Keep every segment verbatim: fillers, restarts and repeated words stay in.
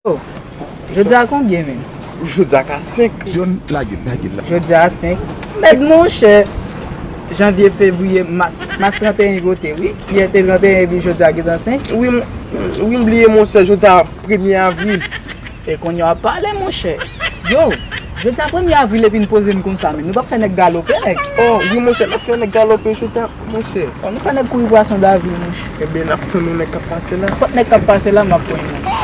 Jodi a konbyen menm? Jodi a ka senk. John, lage l, lage l la. Jodi a senk. Mèd monchè. Janvye, fevriye, mas. Mas trannteyen kote, wi. Yè te trannteyen epi jodi a gentan senk. Wi, m, wi, m bliye, monchè. Jodi a premye avril. E kounye a w ap pale, monchè. Yo, jodi a premye avril epi n poze n konsa, men nou p ap fè nèg galope, nèg. Oh, wi, monchè, n ap fè nèg galope jodi a, monchè. Bon, nou fè nèg kouri pwason davil, monchè. Ebyen, n ap tann yon nèg k ap pase la. Nenpòt nèg k ap pase la, m ap pran yon.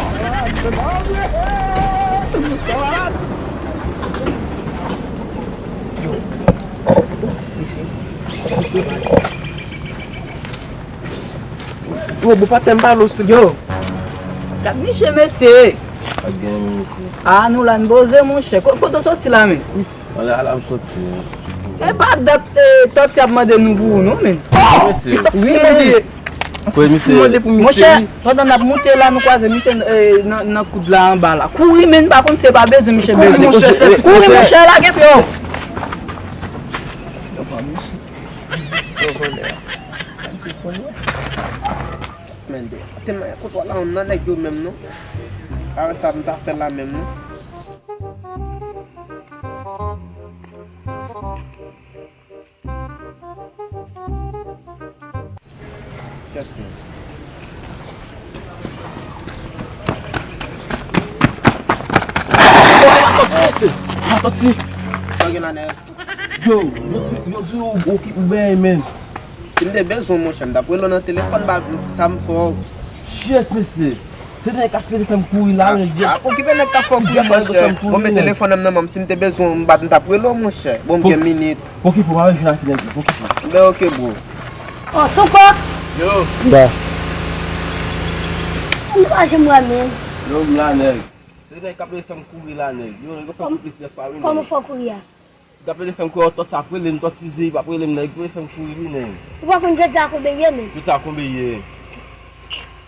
Yo. Mesye. Yo, bon, patè, m pale w, silvouplè. Yo. Gad misye, mesye. Gad gen misye. Ah, nou la n poze, monchè. Ko-, kote w soti la, men? Wi, s- Anlè a la m soti. E pa dat, e, Tòti ap mande nou pou ou, non, men. Mesye. Wi, men. Wi, misye. Mande pou misye. Monchè, pandan n ap moute la, nou kwaze misye, e, nan, nan koud la anba la. Kouri, men, pa konn si e pa bezwen misye bezwen. Kouri, monchè, fè kouri, monchè, lage pye w. Yo, vòlè a. Yo, vòlè a. Sa misye vòlè a. Men de, te men, kote w la, nan nèg yo menm, non. Pa wè sa m ta fè la menm, non. Kèt, men. Atò ti, atò ti. Sa gen la, nèg? Yo, yo di, yo di ou, ou ki, ou benyen, men. Si m te bezwen w, monchè, m t ap rele w nan telefòn, ba, sa m fè w. Shit, mesye. Se nèg k ap pede fè m kouri la, men. Ah, ah, okipe nèg k ap fè w kouri, monchè. Bon, men telefòn nan m nan men m, si m te bezwen w, m pa t, m t ap rele w, monchè. Bon, m gen minit. Okipe w, m a jwenn ak nèg yo, okipe w. Ben, ok, bro. Oh, Tonko! Yo. Ba. Nou pa janm wè, men. Yo, m la, nèg. Se nèg k ap pede fè m kouri la, nèg. Yo, nèg yo fè m kouri plizyè fwa, wi, nèg. Kòman fè w kouri a? Gad, pede fè m kouri, Tòti ap rele m, Tòti di pa rele m, nèg, pede fè m kouri, wi, nèg. Ou pa konn jodi a konbyen ye, men? Jodi a konbyen ye?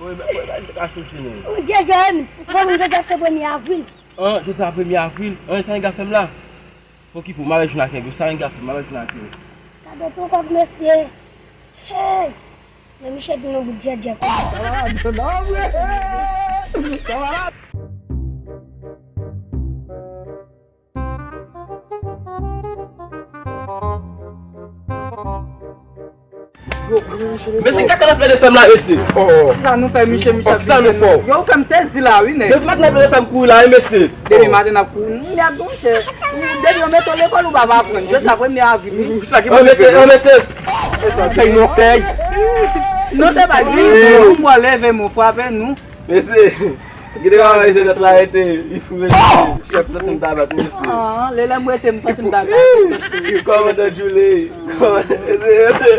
Woy, woy, woy, ka chèche, nèg. Ou jodi a, ou pa konn jodi a se premye avril. An, jodi a premye avril. An, sa nèg a fè m la? Okipe w, m ale jwenn ak nèg yo, sa nèg a fè m, m ale jwenn ak yo. Gade tou kòk mesye. Hey! Men misye di nou bout djèdjè kòb. Kamarad, non, vre. Kamarad. Mesye, kaka n ap plede fè m la, mesye. Sa nou fè, misye, misye ap vin fè nou. Yo, ou fè m sezi la, wi, nèg. Depi maten n ap plede fè m kouri la, wi, mesye. Depi maten n ap kouri. Mèd, monchè. Depi yo mete w lekòl, ou pa va aprann. Jodi a premye avril, wi. Sa ki bon, mesye, mesye. Fèy nou fèy. Non, se pa gri. Nou mwen leve, mwen frape nou. Mesye. Gade kòman mesye nèt la rete, li fou mesye. Chèf santi m ta bat mesye. Ah, lè lè m rete m santi m ta bat. Kòmandan Djouley. Kòmandan, mesye, mesye.